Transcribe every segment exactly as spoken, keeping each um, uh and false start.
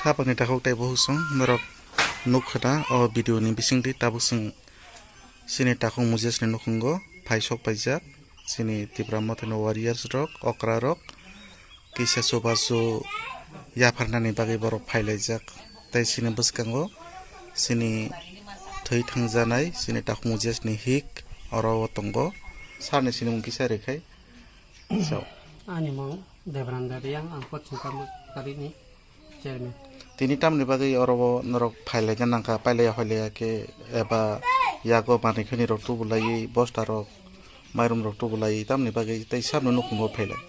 Tapakni takhuk tei bukhuk song norok nuk kha da o video ni bisingtwi. Tabuk chwng chini takhuk Moses ni nukhungo phai sok paijak chini Tipra Motha ni warriors rok, okra rok kisa chubachu yapharnani bagwi borok phailaijak. Tei chini bwskango chini thwi thangjanai chini takhuk Moses ni hik oro o tongo. Sir ni sinimung kisa rwkhai. So. Ani mung Debranda Riyang, ang Pochim Kamuk Tarini chairman. Tini tamni bagwi oro o norok phailaina nangkha, pailaiya hoilaiya khe eba yago manwi khani rok tubulaiwi, bosta rok, mairum rok tubulaiwi, tamni bagwi tei sabno nukhungo phailai.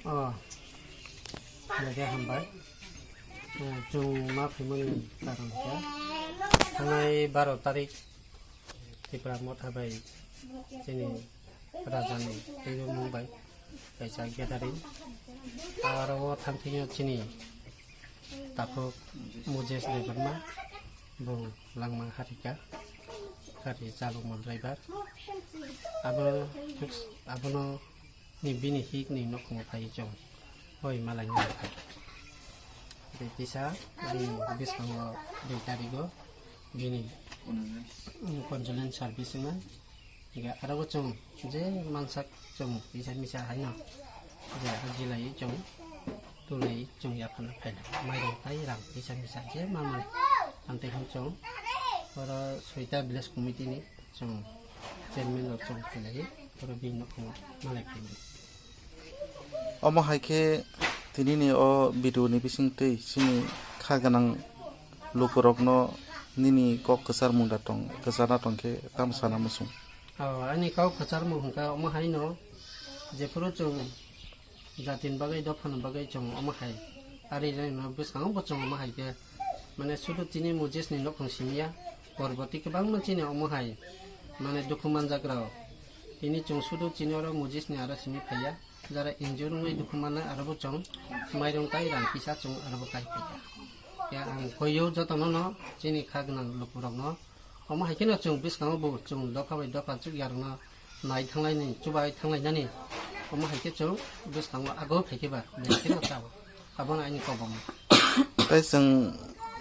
Oh, hambai. Eh, chwng ma phaimani karon khe thangnai baro tarik Tipra Motha bai chini Rajani twibo mung bai kaisa gathering. Aro o thangthingyo chini takhuk Moses Debbarma, bo langma harika, hari chalokma driver. Abo, abono ni bini hik ni nokho phai chwng hoi malai nang kha. Tei kisa bini bwskango dui tarigo bini condolence service wngmani. Hinkhe aro bo chwng je mansak chwng kisa misa haino je aro jilai chwng tulai chwng yaphana phaina mairok tai rang kisa misa je mamani. Amtwi hwn chwng oro soita village committee ni chwng chairman rok chwng khlaiwi oro bini nokho malai phaimani. Omo hai khe tinini o video ni bisingtwi chini kha gwnang lukurokno nini kok kwcharmung da tong, kwcharna tong khe tamo sana muchung? O, ani kok kwcharmung hwnkha omo haino, jephuru chwng jatini bagwi, dophani bagwi chwng omo hai ari rwino bwskango bo chwng omo hai khe, mane, sudu chini Moses ni nokhong simi ya, porboti kwbangma chini omo hai, mane, dukhu manjak rok. Tini chwng sudu chini oro Moses ni aro simi phaiya, jara injure wngwi dukhu manna aro bo chwng mairung tai rang kisa chwng aro bo kai phaikha. Ya ang koiyo jotono no chini kha gwnang lukurokno omo hai kheno chwng bwskango bo chwng dopha bai dopha chukya rokno nai thanglaini, chubai thanglainani. Omo hai khe chwng bwskango ago phai khe ba, belai kheno chao. Abono ani kok bangma. Tei chwng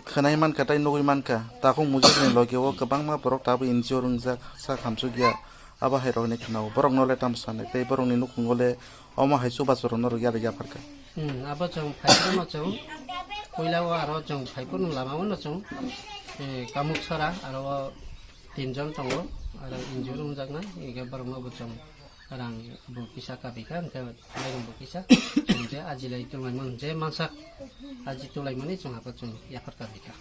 khwnai mankha tei nugwi mankha, takhuk Moses ni logi o kwbangma borok tabuk injure wngjak, sak hamsukya, abo hai rokni khwnao. Borokno le tamo sanai, tei borokni nukhungo le omo hai chubachu rokno rwgya rwgya pharkha. Hmm, abo chwng phaiphuru no chwng, puila o aro chwng phaiphuru no lama o no chwng, eh, Kamuk Sora aro o tinjon tongo, aro injure wngjaknai, hinkhe borokno bo chwng rang bo kisa kabikha, hinkhe mairum bo kisa, chwng je aji lai tonglaimani, je mansak aji tonglaimani chwng abo chwng yaphar kabikha.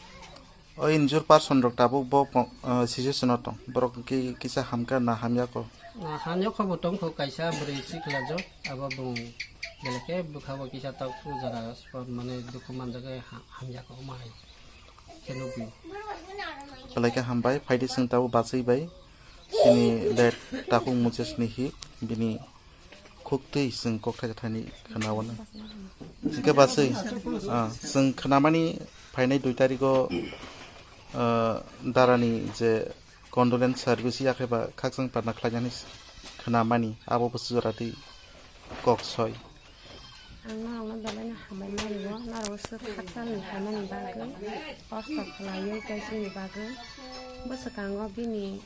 O injured person rok tabuk bo po-, ah, situation o tong. Borok ki-, kisa hamkha na hamya ko? Na hamya kho bo tong kho, kaisa bwrwi sikla jo, abo bung belai khe bwkha bo kisa tok o jora spot mane dukhu manjak khe ha-, hamya kho ma hai. Khe nugwi. Belai khe hambai, phaidi chwng tabuk bachwi bai. Chini late takhuk Moses ni hi, bini khuktwi chwng kok thaisa thaini khwnao no. Hwnkhe bachwi, ah, chwng khwnamani phainai dui tarikgo, ah, darani je condolence service yakhe ba khakchang parna khlainani khwnamani, abo bwswk jora twi kok soi. Ang norokno belai no hambai mani o, norok swk khakchangni phaimani bagwi, kosto khlaiwi tei chini bagwi. Bwswkango bini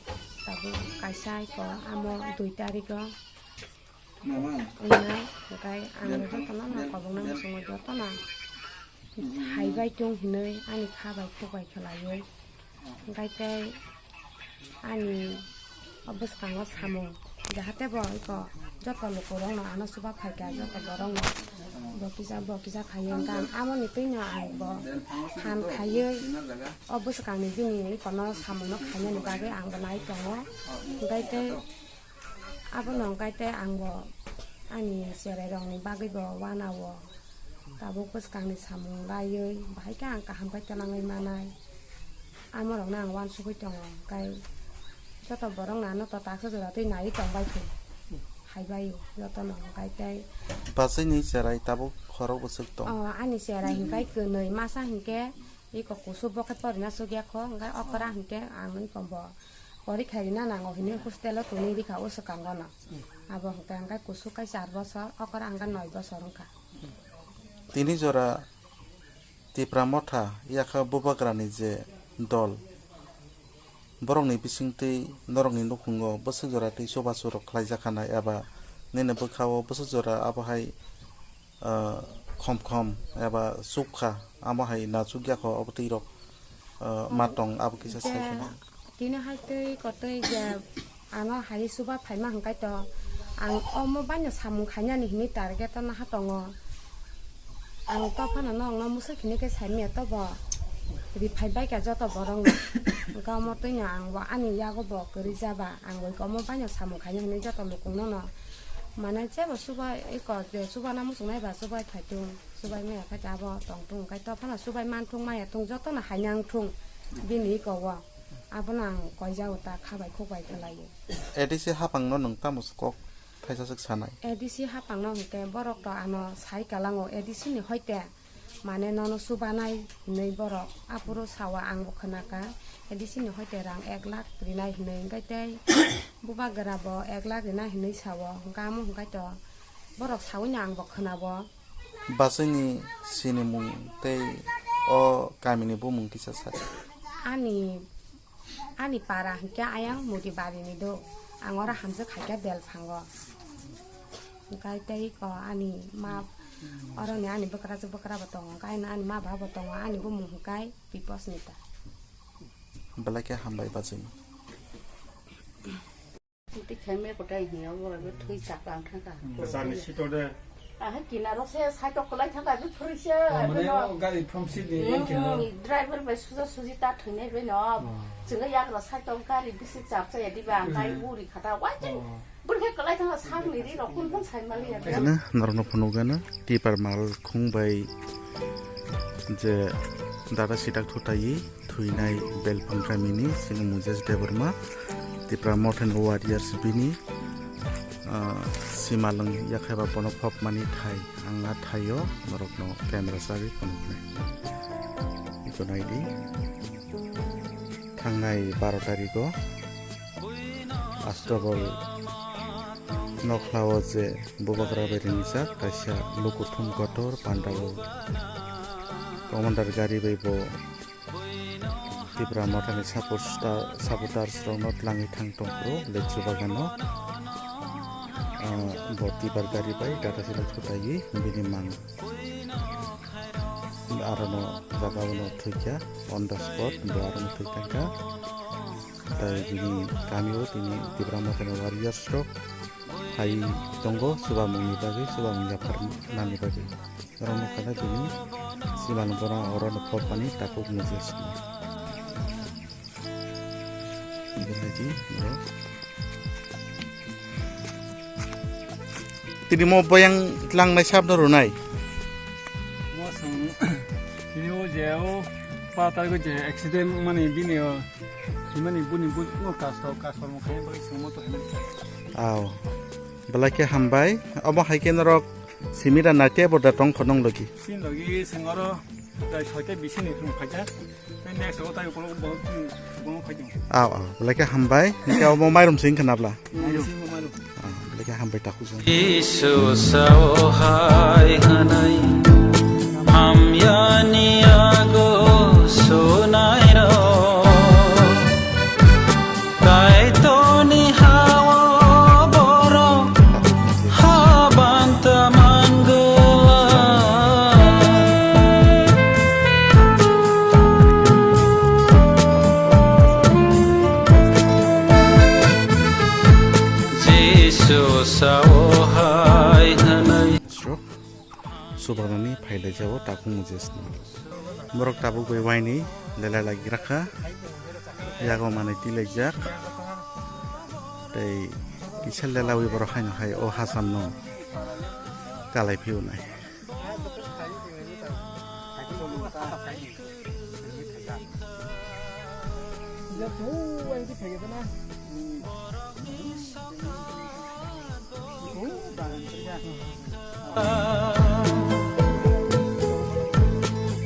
tabuk kaisa aiko amo dui tarikgo. Wngmai, hwnkhe ang jotono no kobokna muchungo jotono haibai tong hinwi ani kha bai khuk bai khlaiwi. Hwnkhe tei ani o bwskango samung jahate bo iko joto lukurokno ano chuba phaikha joto borokno bo kisa bo kisa khaiwi hwnkhe ang amoni twino ang bo phan khaiwi o bwskangni bini ikono samungno khainani bagwi ang bo nai tongo. Hwnkhe tei Abono hwnkhe tei ang bo ani cherai rokni bagwi bo uanao tabuk bwskangni samung laiwi bahai khe ang kaham khe twnangwi manai. Amorokno ang uansugwi tongo, hwnkhe joto borokno ano to taksa jora twi naiwi tongbai thung, haibai o jotono hwnkhe tei. Bachwini cherai tabuk khorok bwswk tong? O, ani cherai hwnkhe kwnwi, masa hwnkhe iko kusu bo khe porina sugya kho, hwnkhe okra hwnkhe ang iko bo Porikha rina nango hinwi hostel o tongwi rikha o swkango no. Abo hwnkhe hwnkhe kusu khe char bosor, okra hwnkhe noi bosor wngkha. Tini jora Tipra Motha yakha bubagrani je dol, borokni bisingtwi norokni nukhungo bwswk jora tei chubachu rok khlaijak kha nai eba nini bwkha-o bwswk jora abo hai, ah, khom khom eba chukha, amo hai na chukya kho, obo twi rok, ah, ma tong, abo kisa sai kheno. Tini hai twi kotwi je ano hai chuba phaima hwnkhe to ang omo baino samung khainani hinwi target-o naha tongo. Ang to phano norokno muchuk hinwi khe saimanya tobo ri phai bai kha joto borokno. Hwnkhe omo twino ang bo ani yago bo kwrwi jaba, ang bai omo baino samung khaina hinwi joto lukungno no mane jebo chuba eko je chubana muchungnai ba chubai phaitung, chubai maya khe abo tongtung, hwnkhe to phano chubai mantung maya tung jotono hainang thung bini eko o. Abono ang koijago ta khabai khukbai khlaiwi. A D C hapangno nwng tamo kok thaisa swk sanai? A D C hapangno hwnkhe borok to ano sai kalango A D C ni hoite mane nono chubanai hinwi borok aphuru sao, ang bo khwnakha A D C ni hoite rang ek lakh rinai hinwi, hwnkhe tei bubagra bo ek lakh rinai hinwi sao, hwnkhe amo hwnkhe to borok saui no ang bo khwnabo. Bachwini sinimung tei o kamini bumung kisa sa. Ani, ani para hwnkhe ayang Mudi barini do. Ang oro hamjwk khaikha Belphango. Hwnkhe tei ko ani ma, oroni ani bwkrajwk bwkra bo tongo. Hwnkhe ani, ani ma ba bo tongo. Ani bumung hwnkhe Piposmita. Belai khe hambai bachwini. Twi khaimya kwtai hinya, borok bo thwi chaplang thangkha. Bwsarni sito de. Aha kinaro se saitok kwlai thangkha, bw phwrwi se. Oh, mane beno, o gari from seat ni hmm, yang kinaro. Hmm, driver bai suja suji ta thwinai beno. Oh. Chwngno yagra saitok gari bisi chap chaya diba, ang kai hmm, uri khata, wai ching. Oh. Bwrwi khe kwlai thangkha, sakni ri rok kun kun sai mali ya. Eno norokno phunukgano. Tipar malkhung bai je dada sidak thutai thwinai Belphang kamini sini Mujesh Debbarma, Tipra Mothani warriors bini, ah, simalwng yakhaiba bono phopmani thai, ang a thaio norokno camera sagwi phunuknai. Iko naidi. Thangnai baro tariko Astabol nokhlao je bubagra bai ringjak kaisa lukuthum kotor pandao commander gari bai bo Tipra Mothani supporter, supporters rokno tlangwi thang tongphuru lechu bagano. Ah, bo tipar gari bai Tata Sila thutaiwi bini mang. Arono jaga uno thwikha, on the spot bo arono thwikha. Tai bini kamio tini Tipra Mothani warriors rok hai tongo, chubamungni bagwi, chubamung yapharnani bagwi. Oro nukha na tini simalwng bono orono phopmani takhuk mujesno. Belai di, bro. Tini mo boyang tlangnai sabno rwnai. Mo swng, tini o je o pa targo je accident mani bini o, bini buni bu-, o kasto, kasto mo khaina bagwi swng mo to hinwi. Aw. Belai khe hambai. Omo hai khe norok simira na tebo da tong khonong logi. Sin logi swng oro, dai soita bisini thung phaja. Next o tai ukulok bo, bo phai tong. Aw, aw, belai khe hambai. Hingke omo mairum sing khe nabla. Mairum. Aw, belai khe hambai takhuk jang. Jisu sao hai hwnwi, hamyani yago sunairok. Kaitorni ha-o borok habanta manglak. Jisu sao hai hwnwi. Subamani phailaijao takhuk mujesno. Borok tabuk bai waini lela lagi rakha. Yago manwi tilaijak. Tei kisa lelawi borok haino hai o hasamno kalai phiyunai.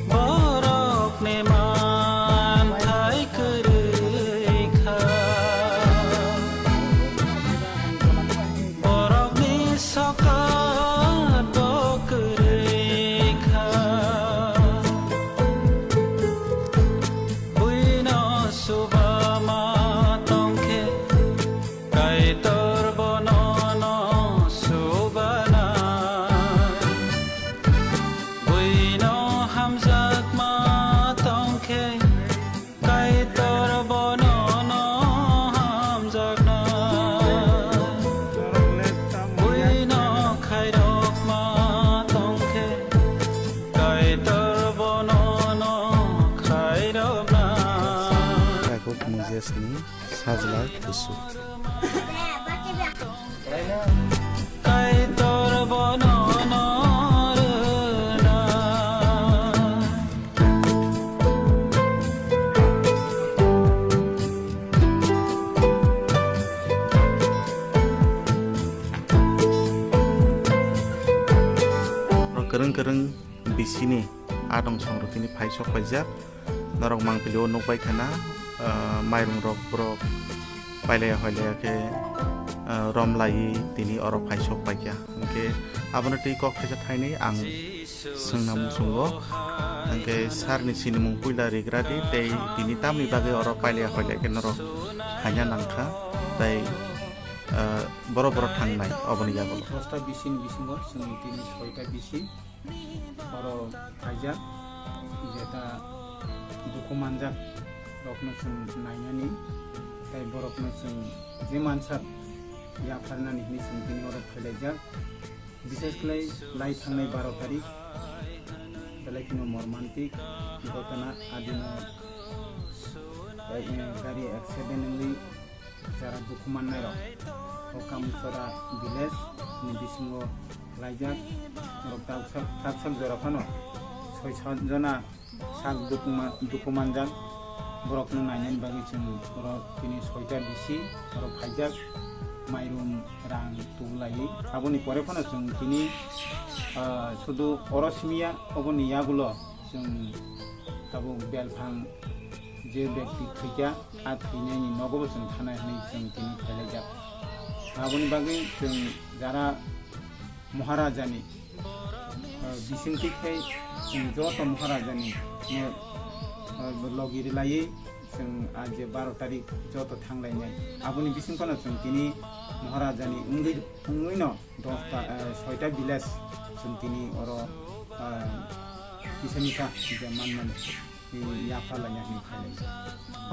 Borokni manthai kwrwi kha, borokni sokat bo kwrwi kha. Ni sajla kusu. Kwrwng kwrwng bisini adong songrokini phai sok paijak. Norok mangpili o nukbai khana, ah, mairung rok borok pailaya hoilaya khe, ah, rom laiwi tini oro phai sok paikha. Hinkhe abono tei kok thaisa thainwi ang swngna muchungo. Hinkhe sir ni sinimung puila rigra di tei tini tamni bagwi oro pailaya hoilaya khe norok haina nangkha tei, ah, borok borok thangnai oboni yago. Dosta bisini bisingo chwng tini soita bisi oro phaijak, jeta dukhu manjak rokno chwng nainani, tei borokno chwng je mansak yapharnani hwnwi chwng tini oro phailaijak. Bishesh khlai lai thangnai baro tarik belai kheno mormantik ghotona adino, eh, gari accident wngwi jara dukhu mannairok o Kamuchora village ni bisingo laijak. Norok taksa, taksa jora phano soi sat jona sak dukhu ma-, dukhu manjak. Borokno nainani bagwi chwng oro tini soita bisi oro phaijak, mairum rang tubulaiwi. Aboni pore phano chwng tini, ah, sudu oro simiya, oboni yagulo chwng tabuk belphang je bekti thwikha, a thwinaini nogobo chwng thanai hwnwi chwng tini phailaijak. Aboni bagwi chwng jara Maharajani, ah, bisingtwi khai chwng joto Maharajani no, ah, logi rwlaiwi chwng a je baro tarik joto thanglainai. Aboni bising phano chwng tini Maharajani wngwi, wngwino dosta, eh, soita village chwng tini oro, eh, kisa misa je manmani, eh, yapha laina hwnwi khailai.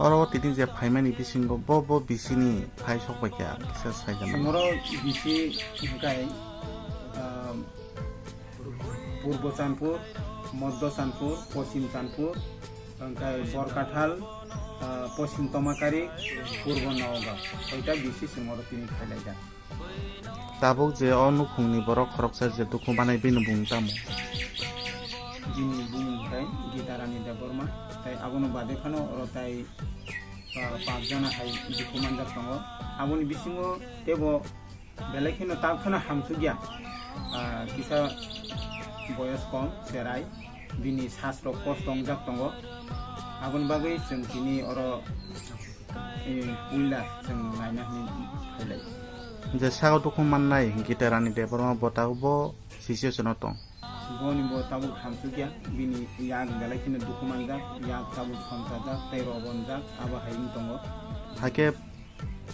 Oro tini je phaimani bisingo bo, bo bisini phai sok bai kha kisa saijak. Chwng oro bisi hwnkhe, eh, Purbo Chanpur, Moddo Chanpur, Poschim Chanpur, hwnkhe Borkathal, eh, Poschim Tomakari, Purbo Nagaon. Soita bisi chwng oro tini khailai jak. Tabuk je o nukhungni borok khoroksa je dukhu manai bini bung tamo? Bini bung tai Gita Rani Debbarma, tai abono bade phano oro tai, ah, pach jona hai dukhu manjak tongo. Aboni bisingo tebo belai kheno tak phano hamsukya, ah, kisa boyos kom, cherai, bini sasrok kosto wngjak tongo. Aboni bagwi chwng tini oro, eh, puila chwng naina hwnwi phailai. Je saka dukhu mannai Gita Rani Debbarma bo tabuk bo situation o tong. Boni bo tabuk hamsukya, bini yak belai kheno dukhu manjak, yak tabuk somsajak tei robonjak, abo hai wng tongo. Hakhe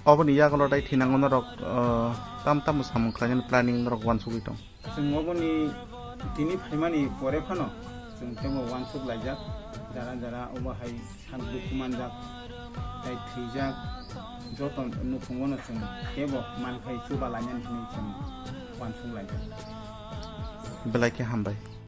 oboni yagulo tai thinango norok, ah, tam tamo samung khlainani planning norok uansugwi tong? Chwng oboni tini phaimani pore phano chwng teibo uansuk laijak, jara jara obo hai sak dukhu manjak tei thwijak joto nukhungono chwng teibo mankhai chuba lainani hwnwi chwng uansuk laijak. Belai khe hambai.